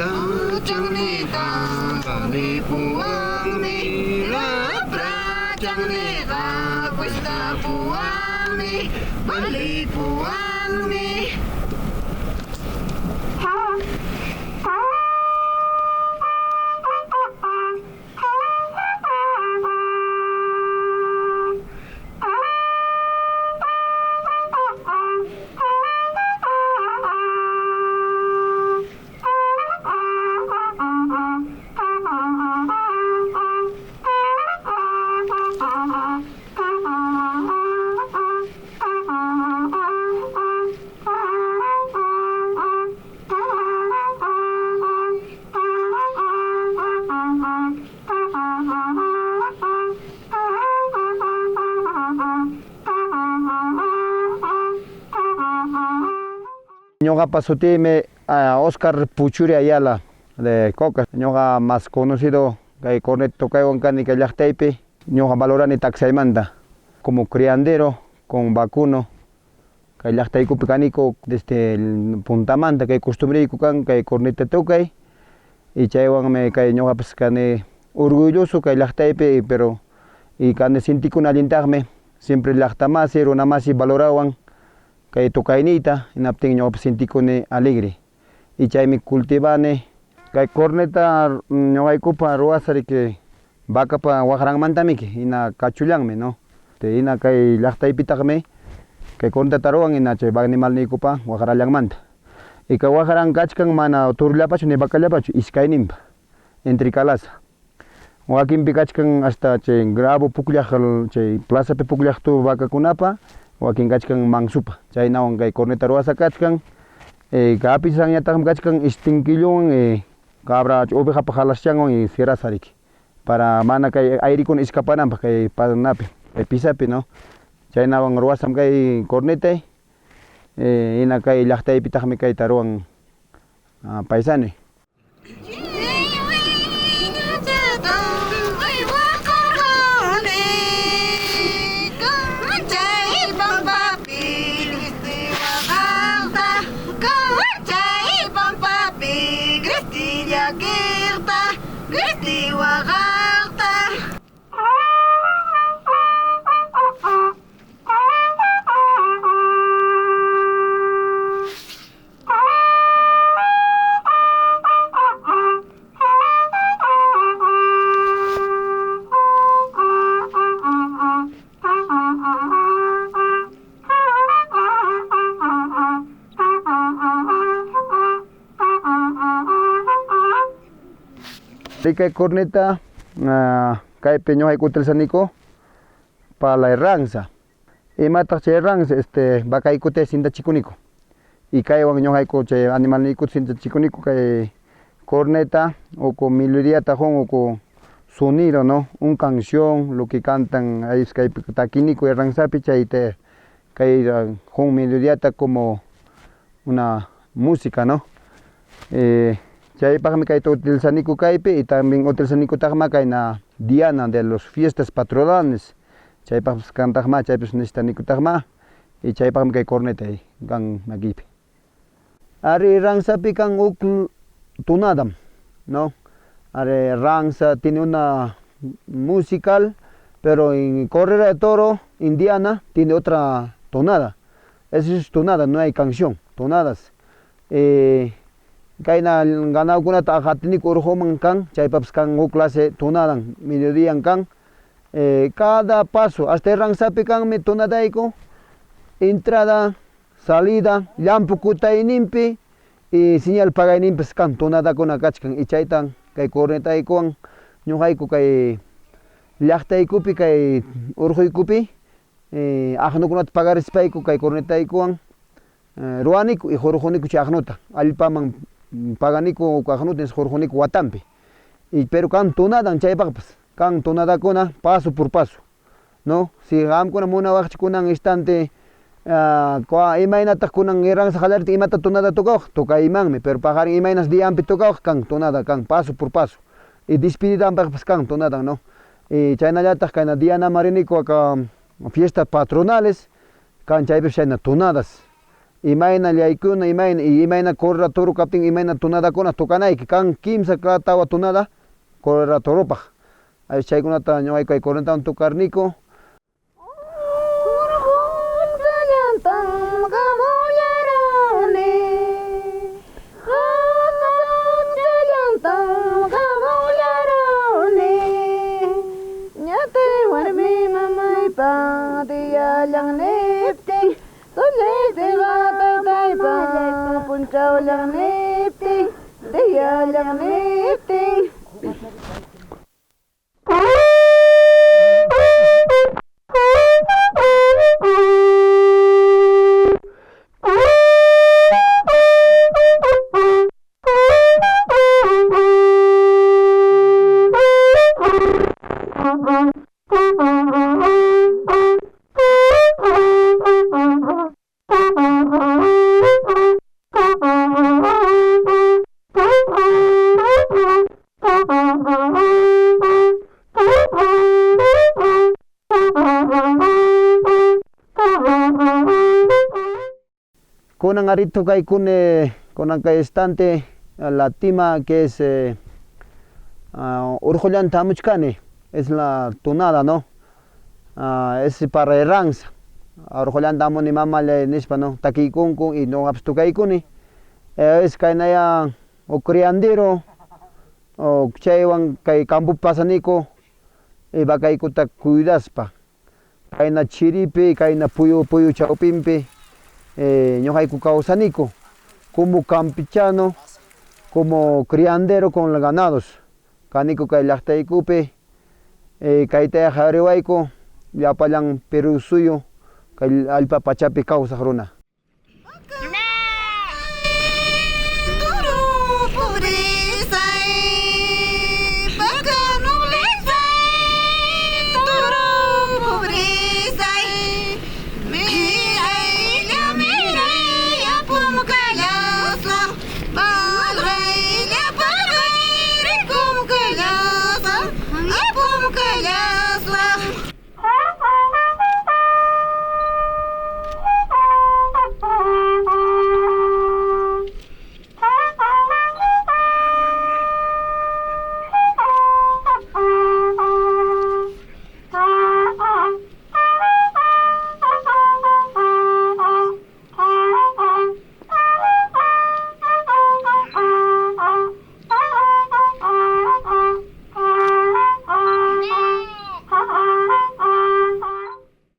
Raprachanniqa qalipuwanmi, raprachanniqa cuestapuwanmi, valipuwanmi. Ñuqapa sutiymi Oscar Puchuri Ayala de Coca. Ñuqa más conocido kay corneta tocaywan kani kay llaqtaypi. Ñuqa valorani taksaymanta como criandero con vacuno kay llaqtaykupi kaniku desde puntamanta kay costumbreyku kan kay corneta tocay y chaywanmi kay ñuqapas kani orgulloso kay llaqtaypi, pero y kani sintikuni allintaqmi siempre llaqtamasi runamasi valorawan kay tocayniyta, hinaptin ñuqapas sintikuni alegre y chaymi cultivani kay corneta. Ñuqaykupa ruwasqa riki vacapa waqranmantamiki, hina kachullanmi, no? Hina kay llaqtaypitaqmi kay cornetata ruwan hina chay animalniykupa waqrallanmanta, y kay waqran kachkan mana torullapachu ni vacallapachu, iskayninpa entre calaza. Wakinpi kachkan hasta chay grabo pukllaq, chay plazapi pukllaq tu vacakunapa, wakin kachkan mansupa. Chaynawan kay corneta ruwasqa kachkan. Kapisanñataqmi kachkan istinquillowan, cabra ovejapa jalaschanwan y cerasa riki, para mana kay airikuna escapananpaq kay panapi, kay pisapi, no? Chaynawan ruwasam kay corneta. Hina kay llaqtaypitaqmi kayta ruwan paisani. Kay corneta kaypi ñuqayku utilizaniku para la herranza. Imataq chay herranza? Vacaykuta sintachikuniku y kaywan ñuqayku chay animalniykuta sintachikuniku. Kay corneta uku melodiata qun, uku sonido, no? Un canción lo que cantan ahí kaypi takiniku herranzapi, chayta kay qun melodiata como una música, no? Chaypaqmi kayta utilizaniku kaypi y también utilizanikutaqma kayna diana de los fiestas patronales, chaypaqpas kantaqma, chaypas necesitanikutaqma y chaypaqmi kay corneta kan makiypi. Ari, ranzapi kan huk tonada, no? Ari, ranza tiene una musical, pero en corrida de toro indiana tiene otra tonada. Esa es tonada, no hay canción, tonadas. Kayna ganawkunata aqatiniku urquman kan, chaypapas kan huk clase tonadan, melodian kan. Cada paso, hasta ranzapi kanmi tonadayku, entrada, salida, llampu kutayninpi y señal pagayninpas kan tonadakuna kachkan, y chaytan kay cornetaykuwan ñuqayku kay llaqtaykupi, kay urquykupi aqnukunata pagarispayku kay cornetaykuwan ruwaniku y hurquniku chay aqnuta allpaman paganiku aqnuta hurquniku watanpi. Y pero kan tonadan, chaypaqpas kan tonadakuna paso por paso, no? Si qamkuna munawaqchik kunan instante imaynataq kunan herranza qallarita imata tonada tocawaq, tocaymanmi, pero paqarin imaynas dianpi tocawaq, kan tonada, kan paso por paso y despedidanpaqpas kan tonadan, no? Y chaynallataq kayna dianaman riniku aka fiestas patronales kan, chaypipas chayna tonadas. Imayna llaykuna, imayna y imayna correra toro kaptin, imayna tonadakuna tocanayki. Kan kimsa tawa tonada correra toropaq. Chaykunata ñuqayku kay cornetawan tocarniku. Kunan ari tukaykuni kunan kay estante la tima que es urqullanta hamuchkani, es la tonada, ¿no? Es para herranza. Urqullanta hamuni mamallay nispa, ¿no? Takiykunku y ñuqapas tukaykuni. Es kaynaya huk criandero o chaywan kay campopi pasaniku y vacaykuta cuidaspa. Kayna chiripi, kayna puyu puyu chawpinpi ñuqayku kawsaniku como campechano, como criandero con los ganados. Kaniku kay llaqtaykupi kaytaya qhawariwayku llapallan Perú suyu kay allpa pachapi kawsaq runa.